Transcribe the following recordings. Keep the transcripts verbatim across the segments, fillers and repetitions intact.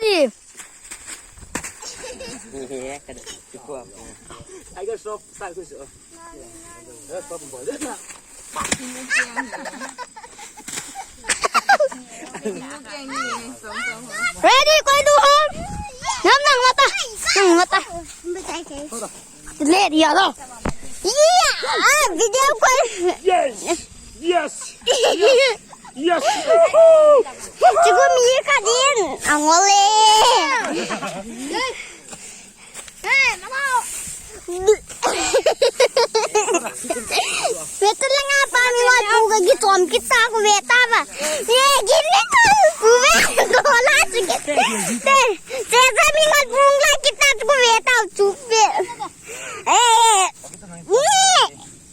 Hey. Ready, koi du ho. Nam nang mata. Nang mata. Let ya lo. Yeah, video koi. Yes. Yes. Yes. Yes. Chuko mi ka din. Angole. Hey, mama. Veta langa pa mi wa tu ka gitom kita ko veta ba. Ye, gini tu. Ve ko la tu ke. Te, te sa mi wa tu la kita ko veta tu ve. Eh, eh. Ni.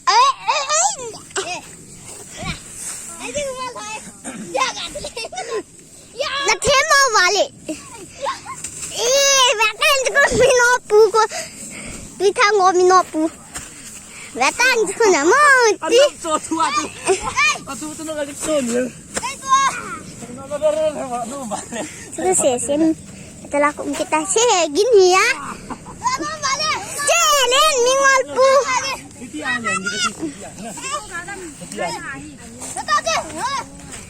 Eh, eh, eh. Na themo vale. Eh, vetan ko mino pu ko. Pi thang ko mino pu. Vetan ko na mo ti. Anu cho thu atu. Atu tu no ka cho ni. No, no, no, no, no, no, vale. Tu se sem. Tala ko kita se gin hi ya. Se len mi ngol pu. Iti ang len di ka si.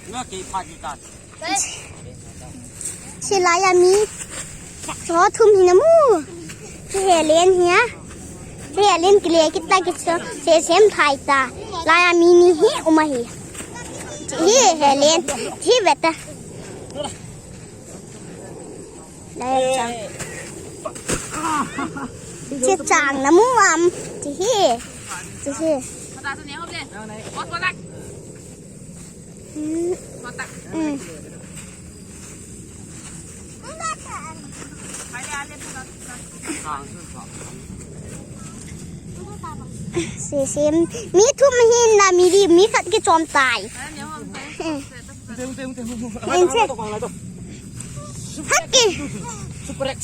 Nga ke pa di ta. Silai a mi. Cho thum hi na mu. Hi Helen hi a. Hi Helen kile kita kicho. Se sem phai ta. Lai a mi ni hi uma hi. Hi Helen. Hi veta. Lai chang. Chi chang na mu am. Chi hi. Chi hi. Hmm. Hmm. Se sem. Mi thum hin na mi li mi khat kichom tai. Ente. Haki. Super X.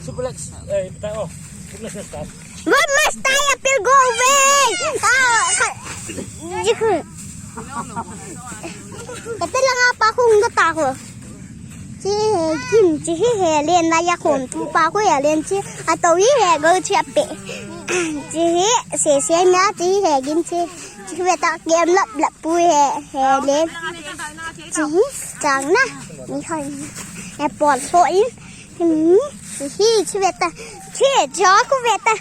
Super X. Eh, tayo. Super X na start. What must I appeal go away? Ah, ka-, jiku. Kata lang apa kung gata ko. Chi Helen, chi Helen na ya kon tu pa ko Helen chi. Ato hi he go chi ape. Chi se se na chi Helen chi. Chi veta kem lap lap pu he, Helen. Chi chang na. Ni hoi. E pon so in. Ni chi chi veta. Chi jo ku veta.